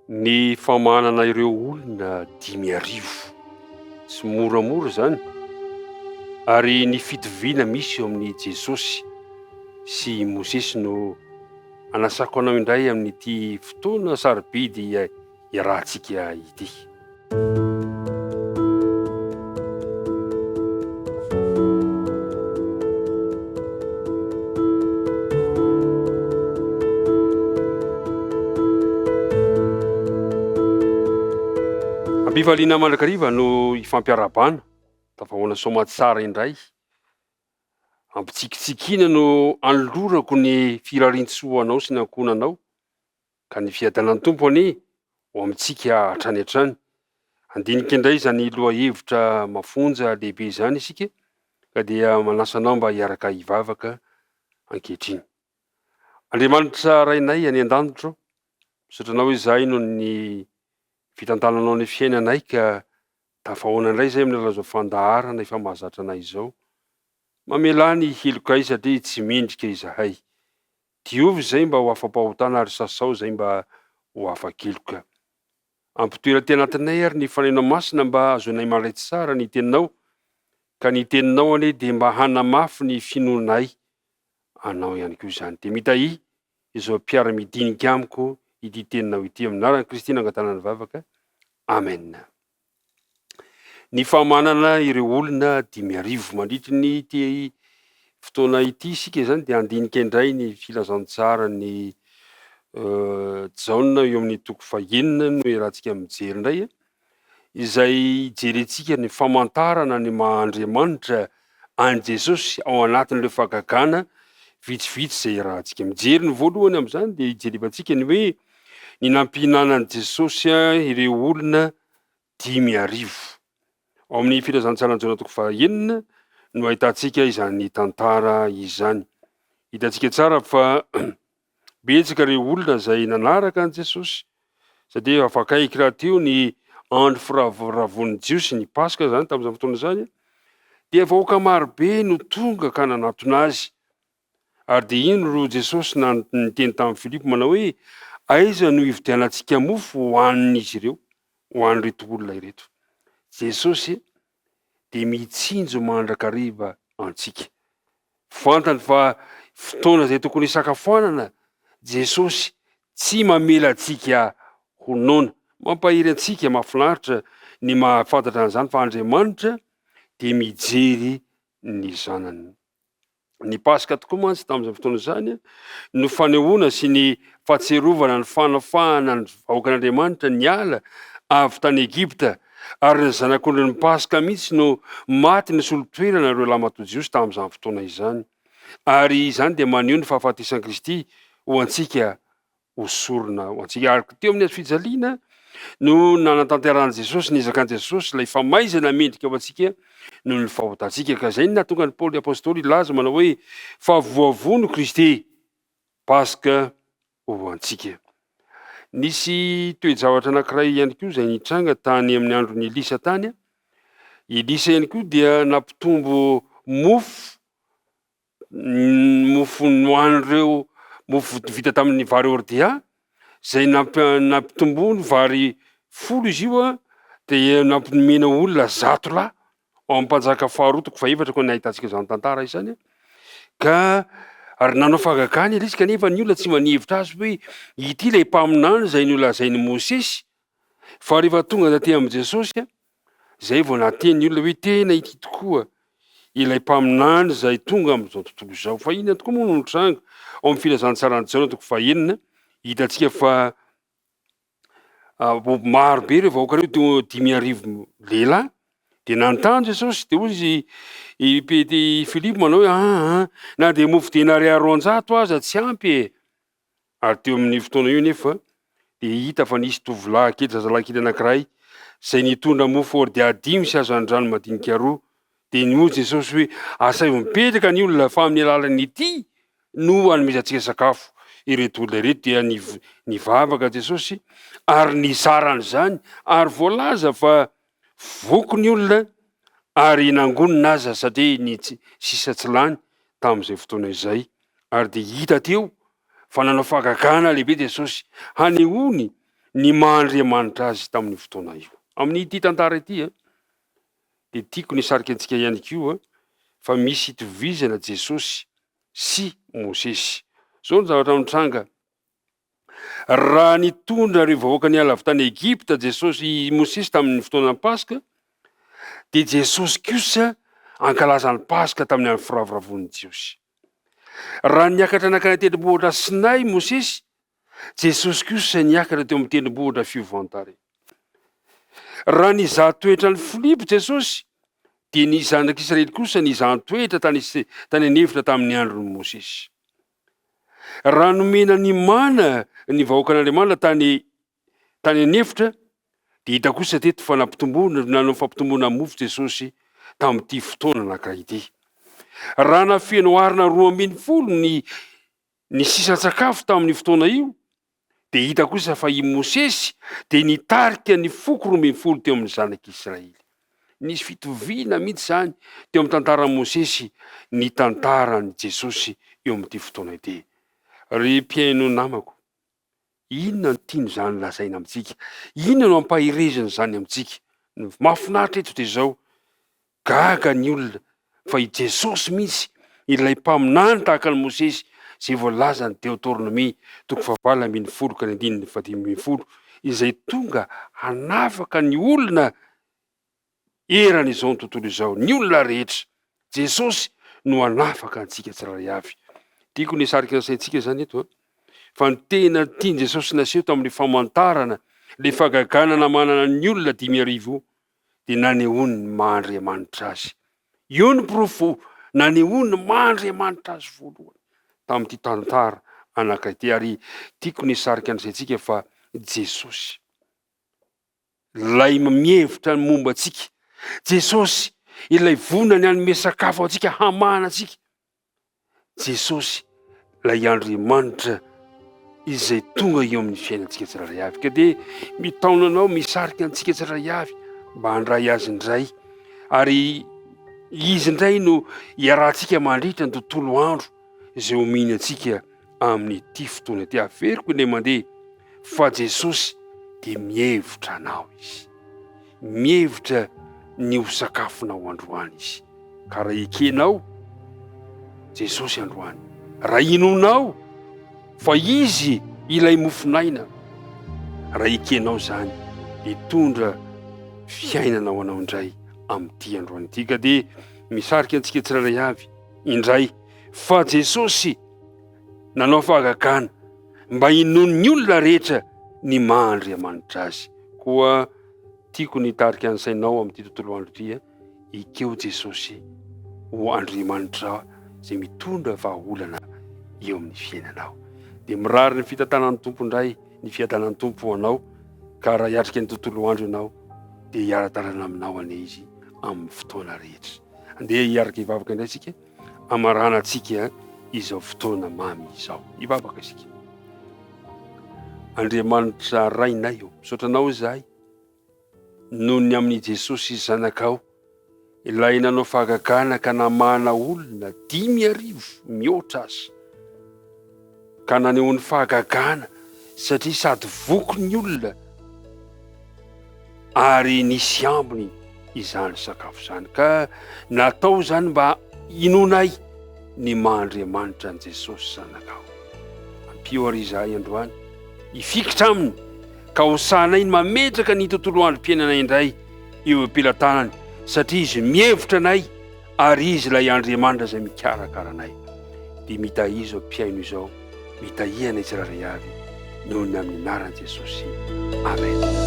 Ny famahanana ireo olona 5000. Tsy moramora izany. Ary ny fitoviana misy eo amin'i Jesosy sy i Mosesy no anasako anao indray amin'ity fotoana sarobidy iarahantsika ity. Am-pifaliana mandrakariva no ifampiarahabana, tafahoana soamatsara indray. Ampitsikitsikiana no anolorako ny firariantsoa ho anao sy ny ankohonanao. Ka ny fiadanan'ny Tompo anie ho amintsika hatrany hatrany. Handinika indray izany lohahevitra mafonja lehibe izany isika ka dia manasa anao mba hiaraka hivavaka ankehitriny. Andriamanitra Rainay any an-danitra ô, misaotra Anao izahay noho ny fitantananao ny fiainanay ka tafahoana indray izahay amin'ny alalan'izao fandaharana efa mahazatra anay izao. Mamelà ny helokay satria tsy mendrika izahay. Diovy izay mba ho afa-pahotana ary sasao izay mba ho afa-keloka. Ampitoero aty anatinay ary ny Fanahinao Masina mba hahazoanay mandray tsara ny Teninao, ka ny Teninao anie dia mba hanamafy ny finoanay Anao ihany koa izany. Dia mitahia izao mpiara-midinika amiko ity Teninao ity amin'ny anaran'i Kristy nangatahana ny vavaka. Amen. Ny famanana ireo olona 5000. Mandritry ny ity fotoana ity isika izany dia handinika indray ny filazantsaran'i Jaona eo amin'ny toko fahenina no iarahantsika mijery indray, izay hijerentsika ny famantarana ny maha Andriamanitra an'i Jesosy ao anatin'ireo fahagagana vitsivitsy izay iarahantsika mijery. Ny voalohany amin'izany dia hijerevantsika ny hoe ny nampihinanan'i Jesosy ireo olona 5000. Ao amin'ny Filazantsaran'i Jaona toko fahaenina no ahitantsika izany tantara izany. Hitantsika tsara fa betsaka ireo olona izay nanaraka an'i Jesosy satria efa akaiky rahateo ny andro firavoravoan'ny Jiosy, ny Paska izany tamin'izany fotoana izany, dia vahoaka marobe no tonga ka nanatona azy. Ary dia indro Jesosy niteny tamin'i Filipo manao hoe, Aiza no hividianantsika mofo ho an'izy ireo, ho an'ireto olona ireto? Jesosy dia mitsinjo mandrakariva antsika. Fantany fa fotoana izay tokony hisakafoanana Jesosy tsy mamela antsika ho noana. Mampahery antsika, mahafinaritra ny mahafantatra an'izany fa Andriamanitra dia mijery ny zanany. Ny Paska tokoa mantsy tamin'izany fotoana izany no fanehoana sy ny fahatsiarovana ny fanafahana ny vahoakan'Andriamanitra niala avy tany Egypta, ary ny zanak'ondrin'ny Paska mihitsy no maty nisolo toerana ireo lahimatoa Jiosy tamin'izany fotoana izany. Ary izany dia maneho ny fahafatesan'i Kristy ho antsika ho sorona ho antsika. Ary teo amin'ny hazo fijaliana no nanatanterahan'i Jesosy, nizakan'i Jesosy ilay famaizana mendrika ho antsika noho ny fahotantsika. Ka izay no nahatonga an'i Paoly Apostoly hilaza manao hoe fa voavono Kristy, Paska ho antsika. Nisy toe-javatra anankiray ihany koa izay nitranga tany amin'ny andron'i Elisa tany. Elisa ihany koa dia nampitombo mofo ny mofo nohanin'ireo mofo vita tamin'ny vary hordea izay nampitomboany vary folo izy io an, dia nampinomena olona zato lahy ao amin'ny mpanjaka faharoa toko fahefatra koa ny ahitantsika izany tantara izany an, ka ary nanao fahagagana izy kanefa ny olona tsy mba nihevitra azy hoe ity ilay mpaminany izay nolazain'i Mosesy fa rehefa tonga taty amin'i Jesosy an, Izay vao nahateny ny olona hoe tena ity tokoa ilay mpaminany izay tonga amin'izao tontolo izao. Fa inona tokoa moa no nitranga? Ao amin'ny filazantsaran'i Jaona toko fahenina, hitantsika fa ah, maro be ireo vahoaka ireo, teo 5000 lehilahy. Dia nanontany Jesosy, dia hoy izy i Pet- i Filipo manao hoe, ah, ah, na dia mofo denaria 200 aza tsy ampy e. Ary teo amin'io fotoana io anefa dia hita fa nisy tovolahy kely, zazalahy kely anankiray, izay nitondra mofo ordia dimy sy hazandrano madinika roa. Dia hoy Jesosy hoe, Asaivo mipetraka ny olona, fa amin'ny alalan'ity no hanomezantsika sakafo ireto olona ireto. Dia nivavaka Jesosy ary nizara an'izany, ary voalaza fa voky ny olona ary nangonina aza satria ny sisa tsy lany tamin'izay fotoana izay. Ary dia hita teo fa nanao fahagagana lehibe Jesosy hanehoany ny maha Andriamanitra azy tamin'io fotoana io. Amin'ity tantara ity dia tiako ny hisarika antsika ihany koa fa misy itovizana Jesosy sy Mosesy. Izao ny zavatra mitranga, raha nitondra ireo vahoaka niala avy tany Egypta Jesosy, i Mosesy tamin'ny fotoanan'ny Paska, dia Jesosy kosa hankalaza ny Paska tamin'ny andro firavoravoan'ny Jiosy. Raha niakatra nankany an-tendrombohitra Sinay Mosesy, Jesosy kosa niakatra teo amin'ny tendrombohitra fiovan-tarehy. Raha nizaha toetra an'i Filipo Jesosy, dia ny zanak'Israely kosa nizaha toetra tany tany an'efitra tamin'ny andron'i Mosesy. Raha nomena ny mana ny vahoakan'Andriamanitra tany tany an'efitra, dia hita kosa teto fa nampitomboana, nanao fampitomboana mofo Jesosy tamin'ity fotoana anankiray ity. Raha nafeno harona 12 ny ny sisan-tsakafo tamin'io fotoana io, dia hita kosa fa i Mosesy dia nitarika ny foko 12 teo amin'ny zanak'Israely. Nisy fitoviana mihitsy izany teo amin'ny tantaran'i Mosesy ny tantaran'i Jesosy eo amin'ity fotoana ity. Ry mpihaino namako, Inona no tian'izany lazaina amintsika? Inona no ampaherezin'izany amintsika? Ny mahafinaritra eto dia izao, gaga ny olona fa i Jesosy mihitsy, ilay mpaminany tahaka an'i Mosesy, izay voalazan'ny Deoteronomia toko faha-18 ka ny andininy faha-15, izay tonga hanafaka ny olona eran'izao tontolo izao, ny olona rehetra. Jesosy no hanafaka antsika tsirairay avy. Tiako ny hisarika ny saintsika izany eto an. Fa ny tena tian'i Jesosy naseho tamin'ny famantarana ilay fahagagana namanana ny olona 5000 io dia nanehoany ny maha Andriamanitra azy. Io ny porofo nanehoany ny maha Andriamanitra azy voalohany tamin'ity tantara anankiray ity. Ary tiako ny hisarika ny saintsika fa Jesosy Ilay mihevitra ny momba antsika. Jesosy, ilay vonona ny hanome sakafo antsika hamahana antsika. Jesosy, ilay Andriamanitra izay tonga eo amin'ny fiainantsika tsirairay avy. Ka dia mitaona anao, misarika antsika tsirairay avy mba handray azy indray. Ary izy indray no iarahantsika mandritra ny tontolo andro izay omeny antsika amin'ity fotoana ity. Averiko indray mandeha fa Jesosy dia mihevitra anao Izy. Mihevitra ny ho sakafonao androany Izy. Ka raha ekenao Jesosy androany, raha inoanao fa Izy ilay mofon'aina, raha ekenao izany, hitondra fiainana ho anao indray amin'ity androany ity. Ka dia misarika antsika tsirairay avy indray fa Jesosy nanao fahagagana mba hinoan'ny olona rehetra ny maha Andriamanitra azy. Koa tiako ny hitarika ny sainao amin'ity tontolo andro ity, ekeo Jesosy ho Andriamanitra izay mitondra vahaolana eo amin'ny fiainanao. Dia mirary ny fitantanan'ny Tompo indray, ny fiadanan'ny Tompo ho anao, ka raha hiatrika ny tontolo andro ianao, dia hiara-dalana aminao anie Izy amin'ny fotoana rehetra. Andeha hiaraka hivavaka indray isika. Hamaranantsika izao fotoana mamy izao. Hivavaka isika. Andriamanitra Rainay ô, misaotra Anao izahay noho ny amin'i Jesosy Zanakao, ilay nanao fahagagana ka namahana olona 5000 mihoatra aza, ka naneho ny fahagagana satria sady voky ny olona ary nisy ambiny izany sakafo izany ka natao izany mba hinoanay ny maha Andriamanitra an'i Jesosy Zanakao. Ampio ary izahay androany hifikitra aminy ka ho sahanay ny mametraka ny tontolo androm-piainana indray eo am-pelatanany satria izy mihevitra anay ary izy ilay Andriamanitra izay mikarakara anay. Dia mitahia izao mpihaino izao, mitahia anay tsirairay avy noho ny amin'ny anaran'i Jesosy. Amen.